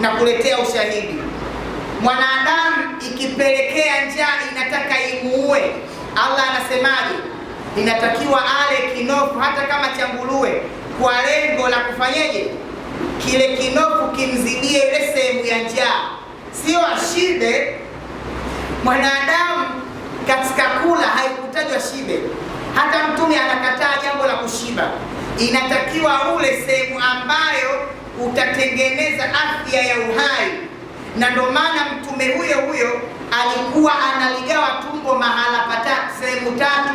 Na kuletea ushahidi. Mwanadamu ikipelekea njaa inataka imuue, Allah anasemaje? Inatakiwa ale kinofu hata kama cha nguruwe, kwa lengo la kufanyeje? Kile kinofu kimzidie ile sehemu ya njaa, sio ashibe. Mwanadamu katika kula haikutajwa shibe, hata Mtume anakataa jambo la kushiba. Inatakiwa ule sehemu ambayo utatengeneza afya ya uhai, na ndo maana Mtume huyo huyo alikuwa analigawa tumbo mahala patatu, sehemu tatu.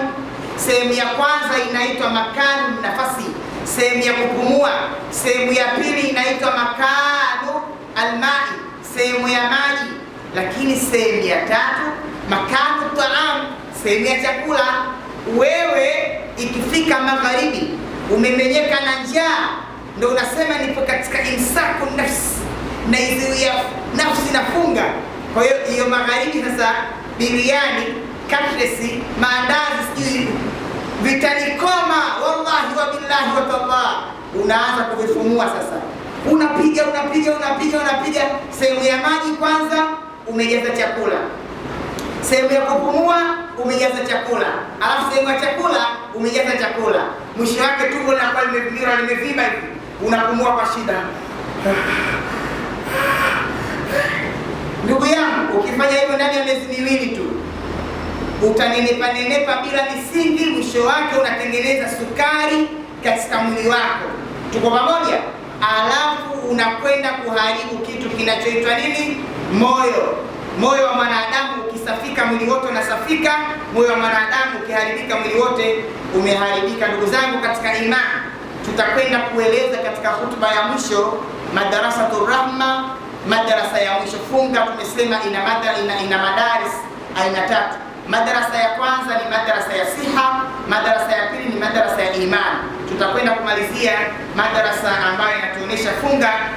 Sehemu ya kwanza inaitwa makanu nafasi, sehemu ya kupumua. Sehemu ya pili inaitwa makanu almai, sehemu ya maji. Lakini sehemu ya tatu makanu taam, sehemu ya chakula. Wewe ikifika magharibi umemenyeka na njaa, ndo unasema nipo katika imsaku nafsi, naizuia nafsi, nafunga. Kwa hiyo hiyo magharibi sasa, biriani, katlesi, maandazi, sijui vitanikoma, wallahi wa billahi wa tallah. Unaanza kuvifumua sasa, unapiga unapiga unapiga unapiga. Sehemu ya maji kwanza umejaza chakula, sehemu ya kupumua umejaza chakula, alafu sehemu ya chakula umejaza chakula. Mwisho wake tumbo linakuwa limevimba limevimba hivi, unapumua kwa shida. Ndugu yangu, ukifanya hivyo ndani ya miezi 2 tu utanenepa nenepa bila misingi, mwisho wake unatengeneza sukari katika mwili wako. Tuko pamoja? Alafu unakwenda kuharibu kitu kinachoitwa nini? Moyo. Moyo wa mwanadamu ukisafika, mwili wote unasafika. Moyo wa mwanadamu ukiharibika, mwili wote umeharibika. Ndugu zangu katika imani, tutakwenda kueleza katika hutuba ya mwisho Madrasatur Rahma, madrasa ya mwisho. Funga tumesema ina madaris aina tatu. Madrasa ya kwanza ni madrasa ya siha, madrasa ya pili ni madrasa ya imani. Tutakwenda kumalizia madrasa ambayo inatuonesha funga